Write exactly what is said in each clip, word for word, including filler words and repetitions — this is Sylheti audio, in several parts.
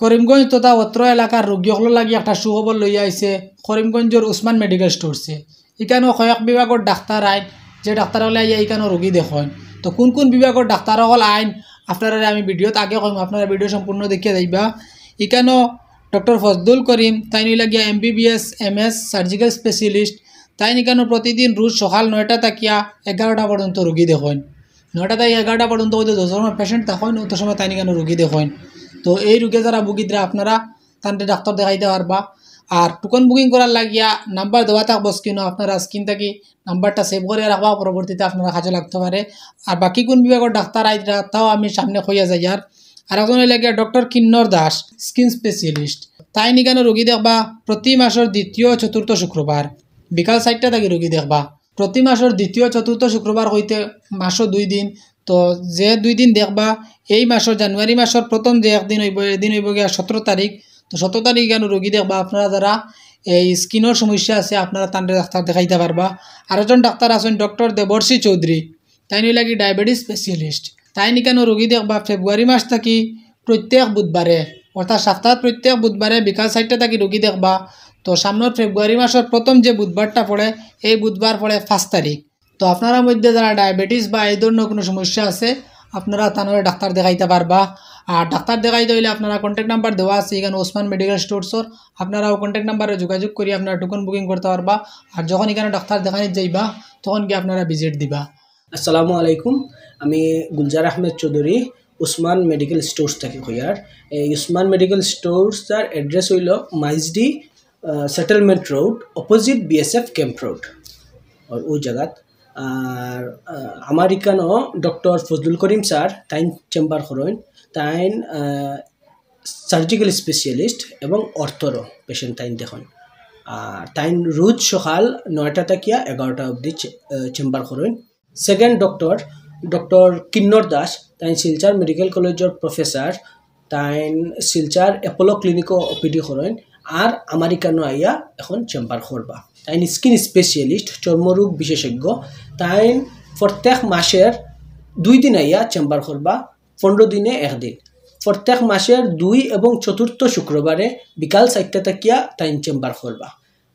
করিমগঞ্জ তথা অত্র এলাকার রোগী অকলর লাগি একটা সুখবর লইয়া আইছে করিমগঞ্জর উসমান মেডিকেল স্টোরসে। ইকানো কয়েক বিভাগর ডাক্তার আইন, যে ডাক্তার অকলে আইয়া ইকানো রোগী দেখইন। তো কুন কুন বিভাগর ডাক্তার অকল আইন আপনারারে আমি ভিডিওত আগে কইমু, আপনারা ভিডিও সম্পূর্ণ দেখিয়া যাইবা। ইকানো ডক্টর ফজলুল করিম, তাইন অইলা গিয়া এমবিবিএস, এমএস, সার্জিক্যাল স্পেশালিস্ট। তাইন ইকানো প্রতিদিন রোজ সকাল নয়টা থাকিয়া এগারোটা পর্যন্ত রোগী দেখইন। নয়টা থাকি এগারোটা পর্যন্ত অইতে দশ জন পেশেন্ট থাকইন, অত সময় তাইন ইকানো রোগী দেখইন। তো এই রোগে যারা ভুগিতরা আপনারা তানরে ডাক্তার দেখাইতা পারবা। আর টোকন বুকিং করার লাগিয়া নাম্বার দেওয়া থাকবো স্ক্রিনো, আপনারা স্ক্রিন থাকি নাম্বারটা সেভ করিয়া রাখবা, পরবর্তীতে আপনারা কাজে লাগতে পারে। আর বাকি কুন বিভাগর ডাক্তার আইতরা তাও আমি সামনে কইয়া যাইয়ার। আর একজন অইলা গিয়া ডক্টর কিন্নর দাস, স্কিন স্পেশালিস্ট। তাইন ইকানো রোগী দেখবা প্রতি মাসর দ্বিতীয় চতুর্থ শুক্রবার বিকাল চাইরটা থাকি রোগী দেখবা। প্রতি মাসর দ্বিতীয় চতুর্থ শুক্রবার অইতে মাসো দুই দিন। তো যে দুই দিন দেখবা, এই মাসর জানুয়ারি মাসর প্রথম যে একদিন অইবো, এদিন অইবো গিয়া সতেরো তারিখ। তো সতেরো তারিখ ইকানো রোগী দেখবা আপনারা যারা এই স্কিনর সমস্যা আছে, আপনারা তানরে ডাক্তার দেখাইতা পারবা। আরোজন ডাক্তার আছইন ডক্টর দেবর্ষি চৌধুরী, তাইন অইলা গি ডায়াবেটিস স্পেশালিস্ট। তাইন ইকানো রোগী দেখবা ফেব্রুয়ারি মাস থাকি প্রত্যেক বুধবারে, অর্থাৎ সপ্তাহর প্রত্যেক বুধবারে বিকাল চাইরটা থাকি রোগী দেখবা। তো সামনর ফেব্রুয়ারি মাসর প্রথম যে বুধবারটা পড়ে, এই বুধবার পড়ে পাঁচ তারিখ। তো আপনারার মধ্যে যারা ডায়াবেটিস বা এই ধরনের কুনু সমস্যা আছে, আপনারা তানরে ডাক্তার দেখাইতা পারবা। আর ডাক্তার দেখাইতে অইলে আপনারা কন্ট্যাক্ট নাম্বার দেওয়া আছে ইকানো উসমান মেডিকেল স্টোরসর, আপনারা অউ কন্ট্যাক্ট নাম্বারে যোগাযোগ করি আপনারা টোকন বুকিং করতা পারবা। আর যখন ইকানো ডাক্তার দেখানিত যাইবা, তখন গিয়া আপনারা ভিজিট দিবা। আসসালামু আলাইকুম, আমি গুলজার আহমেদ চৌধুরী, উসমান মেডিকেল স্টোরস থাকি কইয়ার। এই উসমান মেডিকেল স্টোরসর অ্যাড্রেস অইলো মাইজদি, আহ, settlement road, opposite BSF camp road, আর অউ জাগাত। আর, আহ, আমার ইকানো ডক্টর ফজলুল করিম স্যার, তাইন চেম্বার করইন, তাইন, আহ, সার্জিক্যাল স্পেশালিস্ট এবং অর্থোর পেশেন্ট তাইন দেখইন। আর তাইন রোজ সকাল নয়টা থাকিয়া এগারোটা অবধি চে-, আহ, চেম্বার করইন। সেকেন্ড ডক্টর, ডক্টর কিন্নর দাস, তাইন শিলচর মেডিকেল কলেজর প্রফেসর, তাইন শিলচর অ্যাপোলো ক্লিনিকো ওপিডি করইন, আর আমার ইকানো আইয়া এখন চেম্বার করবা। তাইন স্কিন স্পেশালিস্ট, চর্মরোগ বিশেষজ্ঞ, তাইন প্রত্যেক মাসর দুই দিন আইয়া চেম্বার করবা, পনেরো দিনে একদিন। প্রত্যেক মাসর দুই এবং চতুর্থ শুক্রবারে বিকাল চাইরটা থাকিয়া তাইন চেম্বার করবা।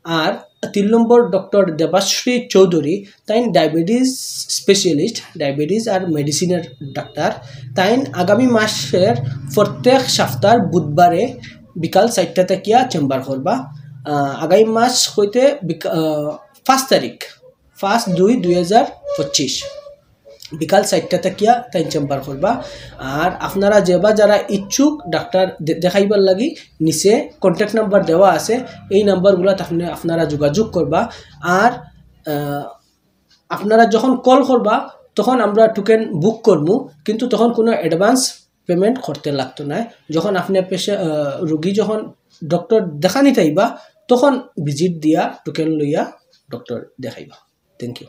আর তিন নম্বর ডক্টর দেবাশ্রী চৌধুরী, তাইন ডায়াবেটিস স্পেশালিস্ট, ডায়াবেটিস আর মেডিসিনর ডাক্তার। তাইন আগামী মাসর প্রত্যেক সপ্তাহর বুধবারে বিকাল চাইরটা থাকিয়া চেম্বার করবা। আহ, আগামী মাস অইতে বিকা-, আহ, পাঁচ তারিখ, পাঁচ দুই দুই হাজার পঁচিশ, বিকাল চাইরটা থাকিয়া তাইন চেম্বার করবা। আর আপনারা যেবা যারা ইচ্ছুক ডাক্তার দে-, দেখাইবার লাগি, নিচে কন্ট্যাক্ট নাম্বার দেওয়া আছে, এই নাম্বারগুলাত আপনি, আপনারা যোগাযোগ করবা। আর, আহ, আপনারা যখন কল করবা, তখন আমরা টোকেন বুক করমু, কিন্তু তখন কোনো অ্যাডভান্স পেমেন্ট করতে লাগতো না। যখন আপনি পেশে-, আহ, রুগী যখন ডক্টর দেখানিত আইবা, তখন ভিজিট দিয়া টোকেন লইয়া ডক্টর দেখাইবা। Thank you.